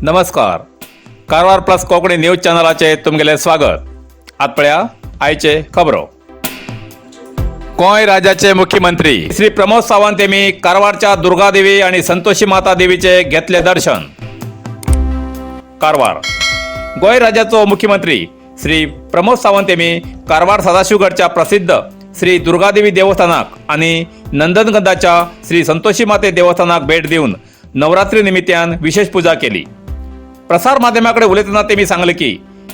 नमस्कार, Karwar plus Konkani news चॅनलाचे तुमगेलें स्वागत. आत पळया आयचे खबरो. गोंय राज्याचे मुख्यमंत्री श्री प्रमोद सावंत यांनी कारवारच्या दुर्गादेवी आणि संतोषी माता देवीचे घेतले दर्शन. कारवार. गोंय राज्याचो मुख्यमंत्री श्री प्रमोद सावंत यांनी कारवार सदाशिवगडच्या प्रसिद्ध श्री दुर्गादेवी देवस्थानाक आणि नंदनगंधाच्या श्री संतोषी माते देवस्थानाक भेट दिवन नवरात्री निमित्तान विशेष पूजा केली. प्रसार माध्यमाकडे उलयतना तेमी सांगले की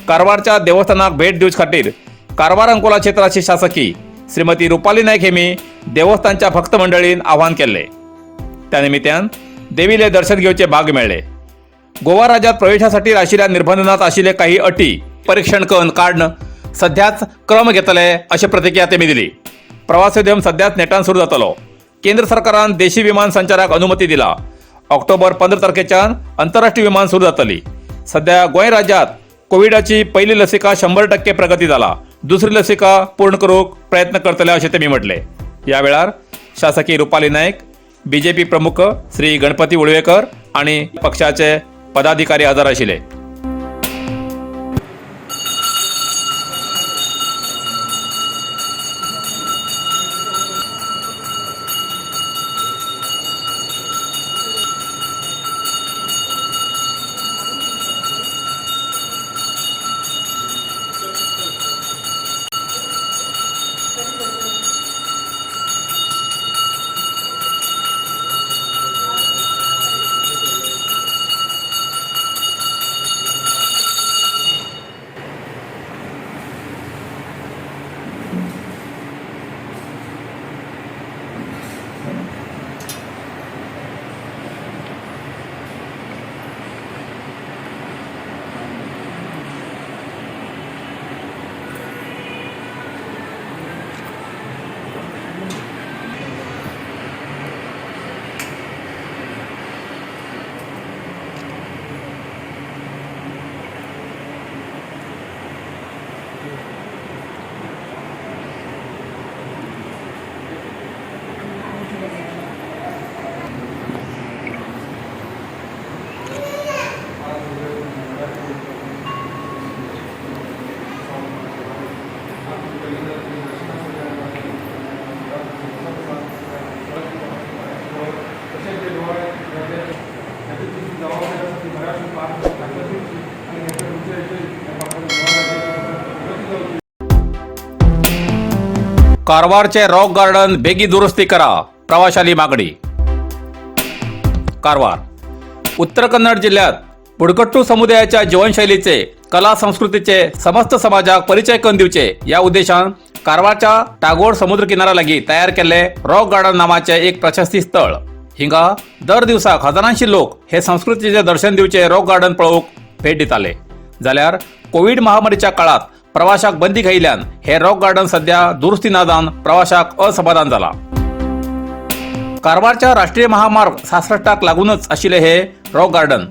कारवारच्या देवस्थानाक भेट दिवचे खातीर कारवार अंकोला क्षेत्राची शासकी श्रीमती रुपाली नाईक हेमी देवस्थानच्या भक्त मंडळीन आवाहन केले. त्या निमित्तान देवीले दर्शन घेवचे भाग मेळ्ळे. गोवा राज्यात प्रवेशासाठी आशिल्ल्या निर्बंधनात आशिल्ले काही अटी परीक्षण करून काडण सध्याच क्रम घेतले, अशी प्रतिक्रिया त्यांनी दिली. प्रवासोद्यम सध्याच नेटान सुरू जातलो. केंद्र सरकारान देशी विमान संचाराक अनुमती दिला. ऑक्टोबर 15 तारखेच्यान आंतरराष्ट्रीय विमान सुरू जातली. सध्या गोंय राज्यात कोविडाची पहिली लसिका 100% प्रगती जाला. दुसरी लसिका पूर्ण करूंक प्रयत्न करतले, अशें तेमी म्हटले. ह्या वेळार शासकीय रुपाली नायक, बीजेपी प्रमुख श्री गणपती उळवेकर आणि पक्षाचे पदाधिकारी हजर आशिल्ले. कारवारचे रॉक गार्डन बेगी दुरुस्ती करा, प्रवाशाली मागणी. कारवार. उत्तर कन्नड जिल्ह्यात बुडकट्टू समुदायाच्या जीवनशैलीचे, कला संस्कृतीचे समस्त समाजाक परिचय करून दिवचे या उद्देशान कारवारच्या टागोर समुद्र किनारा लागीं तयार केल्ले रॉक गार्डन नावाचे एक प्रशस्ती स्थळ. हिंगा दर दिवसाक हजारांशी लोक हे संस्कृतीचे दर्शन दिवचे रॉक गार्डन पळोवंक भेट दिताले. जाल्यार कोविड महामारीच्या काळात प्रवाशाक बंदी घायिल्ल्यान हे रॉक गार्डन सध्या दुरुस्ती ना जावन प्रवाशाक असमाधान जाला. कारवारच्या राष्ट्रीय महामार्ग 66 लागूनच आशिल्ले हे रॉक गार्डन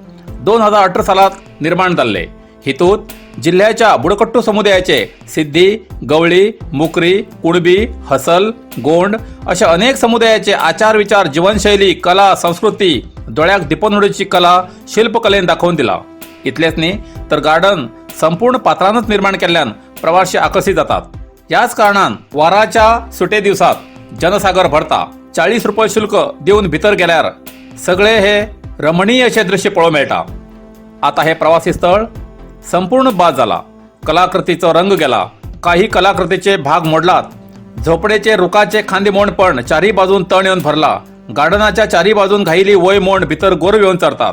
2018 सालात निर्माण जाल्ले. हितूत जिल्ह्याच्या बुडकट्टू समुदायाचे सिद्धी, गवळी, मुकरी, कुणबी, हसल, गोंड अशा अनेक समुदायाचे आचार विचार, जीवनशैली, कला संस्कृती दोळ्याक दिपून उडोवची कला शिल्पकलेन दाखोवन दिला. इतलेच न्ही तर गार्डन संपूर्ण पात्रानच निर्माण केल्ल्यान प्रवासी आकर्षित जातात. याच कारणान वाराच्या सुटे दिवसात जनसागर भरता. 40 रुपये शुल्क दिवन भितर गेल्यार सगळे हे रमणीय अशें दृश्य पळोवंक मेळटा. आता हे प्रवासी स्थळ संपूर्ण बाद जाला. कलाकृतीचो रंग गेला. काही कलाकृतीचे भाग मोडलात. झोपडेचे रुखाचे खांदे मोंड पण चारी बाजून तण येवन भरला. गार्डनाच्या चारी बाजून घाईली वय मोंड भितर गोरव येवन चरतात.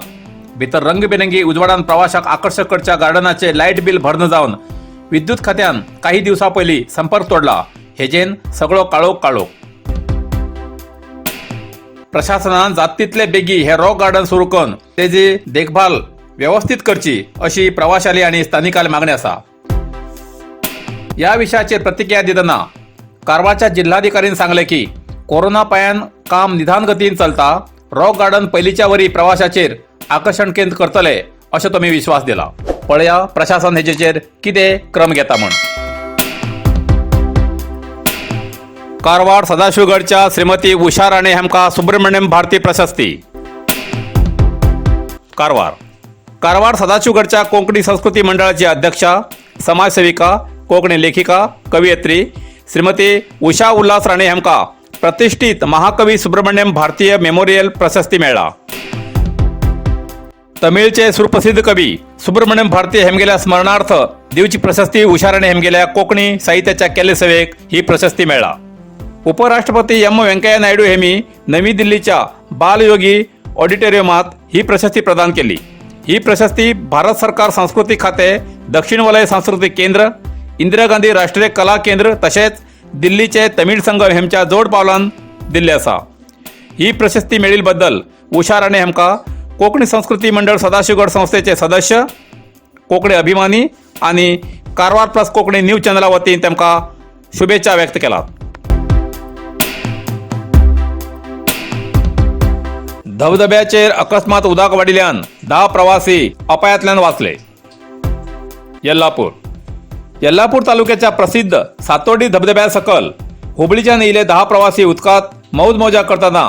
भितर रंगबिरंगी उजवाडान प्रवाशाक आकर्षक करच्या गार्डनाचे लायट बिल भरण जावन विद्युत खात्यान काही दिवसा पयलीं संपर्क तोडला. हेजेन सगळो काळोख काळोख. प्रशासनान जात तितले बेगी हे रॉक गार्डन सुरू करून तेजी देखभाल व्यवस्थित करची, अशी प्रवाशाली आणि स्थानिकाली मागणी आसा. या विषयाचेर प्रतिक्रिया दितना कारवारच्या जिल्हाधिकारीन सांगले की कोरोना पायान काम निधान गतीन चलता. रॉक गार्डन पयलींच्या वरी प्रवाशाचेर आकर्षण केंद्र करतले, अशें तुमी विश्वास दिला. पळया प्रशासन हेजेचेर कितें क्रम घेता म्हूण. कारवार सदाशिवगडच्या श्रीमती उषा राणे हांकां सुब्रमण्यम भारती प्रशस्ती. कारवार. कारवार सदाशिवगडच्या कोंकणी संस्कृती मंडळाची अध्यक्षा, समाजसेविका, कोंकणी लेखिका, कवयित्री श्रीमती उषा उल्हास राणे हांकां प्रतिष्ठित महाकवी सुब्रमण्यम भारतीय मेमोरियल प्रशस्ती मेळ्ळा. तमिळचे सुप्रसिद्ध कवी सुब्रमण्यम भारती हेमगेल्या स्मरणार्थ दिवची प्रशस्ती उषा राणे हेमगेल्या कोंकणी साहित्याच्या केल्ले सेवेक ही प्रशस्ती मेळ्ळा. उपराष्ट्रपती एम व्यंकय्या नायडू हेमी नवी दिल्लीच्या बालयोगी ऑडिटोरियमात ही प्रशस्ती प्रदान केली. ही प्रशस्ती भारत सरकार सांस्कृतिक खाते, दक्षिण वलय सांस्कृतिक केंद्र, इंदिरा गांधी राष्ट्रीय कला केंद्र तशेंच दिल्लीचे तमिळ संघम हेमच्या जोड पावलान दिल्ले आसा. ही प्रशस्ती मेळिल्ले उषा राणे हांकां कोंकणी संस्कृती मंडळ सदाशिवगड संस्थेचे सदस्य, कोंकणी अभिमानी आनी कारवार प्लस कोंकणी न्यूज चॅनला वतीन तांकां शुभेच्छा व्यक्त केलात. धबधब्याचेर अकस्मात उदक वाडिल्ल्यान 10 प्रवासी अपायांतल्यान वाचले. येल्लापूर. येल्लापूर तालुक्याच्या प्रसिद्ध सातोर्डी धबधब्या सकल हुबळीच्यान येयले 10 प्रवासी उदकांत मौज मजा करतना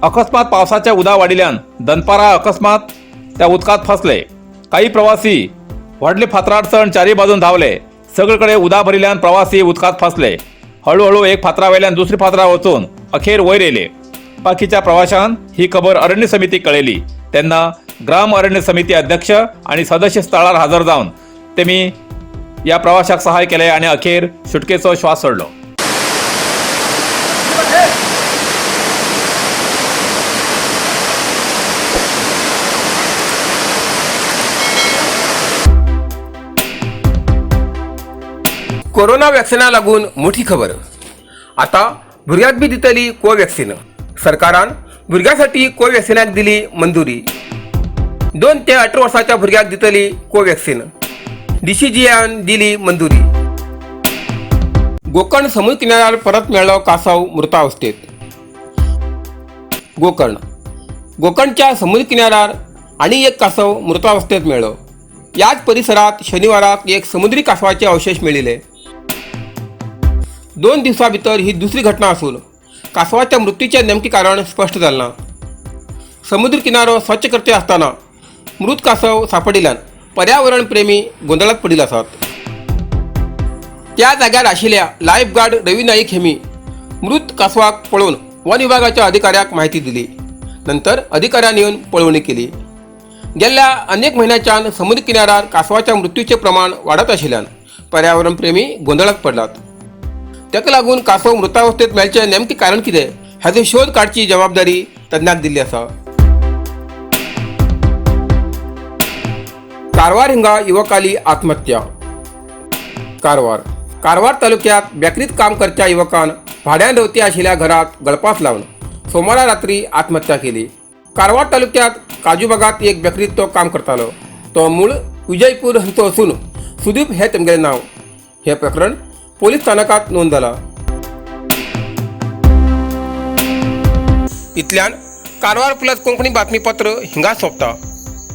अकस्मात पावसाच्या उदक वाडिल्ल्यान दनपारा अकस्मात त्या उदकांत फसले. काही प्रवासी व्हडले फातरार चण चारी बाजून धांवले. सगळीकडे उदक भरिल्ल्यान प्रवासी उदकांत फसले. हळूहळू एक फातरा वयल्यान दुसरी फातरा वचून अखेर वयर येयले. बाकीच्या प्रवाशान ही खबर अरण्य समितीक कळयली तेन्ना ग्राम अरण्य समिती अध्यक्ष आणि सदस्य स्थळार हजर जावन तेमी या प्रवाशाक सहाय केले आणि अखेर सुटकेचो श्वास सोडलो. कोरोना वॅक्सिना लागून मोठी खबर. आता भुरग्याक बी दितली कोवॅक्सिन. सरकारान भुरग्यांसाठी कोवॅक्सिनाक दिली मंजुरी. 2 ते 18 वर्साच्या भुरग्याक दितली कोवॅक्सिन. डीसीजीआयन दिली मंजुरी. गोकर्ण समुद्र किनाऱ्यार परत मेळ्ळो कासव मृतावस्थेत. गोकर्ण. गोकर्णच्या समुद्र किनाऱ्यार आनी एक कासव मृतावस्थेत मेळ्ळो. याच परिसरात शनिवाराक एक समुद्री कासवाचे अवशेष मेळिल्ले. 2 दिवसां भितर ही दुसरी घटना आसून कासवाच्या मृत्यूचें नेमकें कारण स्पश्ट जालें ना. समुद्र किनारो स्वच्छ करते आसतना मृत कासव सांपडिल्ल्यान पर्यावरण प्रेमी गोंदळात पडिल्ले आसात. त्या जाग्यार आशिल्ल्या लायफ गार्ड रवी नाईक हेमी मृत कासवाक पळोवन वन विभागाच्या अधिकाऱ्याक माहिती दिली. नंतर अधिकाऱ्यांनी येवन पळोवणी केली. गेल्ल्या अनेक म्हयन्याच्यान समुद्र किनाऱ्यार कासवाच्या मृत्यूचें प्रमाण वाडत आशिल्ल्यान पर्यावरण प्रेमी गोंदळात पडलात. ताका लागून कासव मृतावस्थेत मेळचें नेमकें कारण कितें हाचो शोध काडची जबाबदारी तज्ञांक दिल्ली आसा. कारवार हिंगा युवकाली आत्महत्या. कारवार. कारवार तालुक्यात बेकरीत काम करच्या युवकान भाड्यान रावती आशिल्ल्या घरात गळपास लावन सोमारा रात्री आत्महत्या केली. कारवार तालुक्यात काजूबागात एक बेकरीत तो काम करतालो. तो मूळ विजयपूर हांचो असून सुदीप हे तेमगेलें नांव. हे प्रकरण पोलीस स्थानकात नोंद जाला. इतल्यान कारवार प्लस कोंकणी बातमीपत्र हिंगा सोंपता.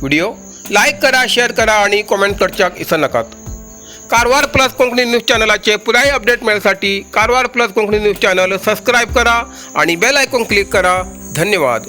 व्हिडिओ लायक करा, शेअर करा आणि कॉमेंट करच्याक इसरनाकात. कारवार प्लस कोंकणी न्यूज चॅनलाचे पुराय update मेळसाठी Karwar plus Konkani news channel subscribe करा आणि बेल आयकॉन क्लिक करा. धन्यवाद.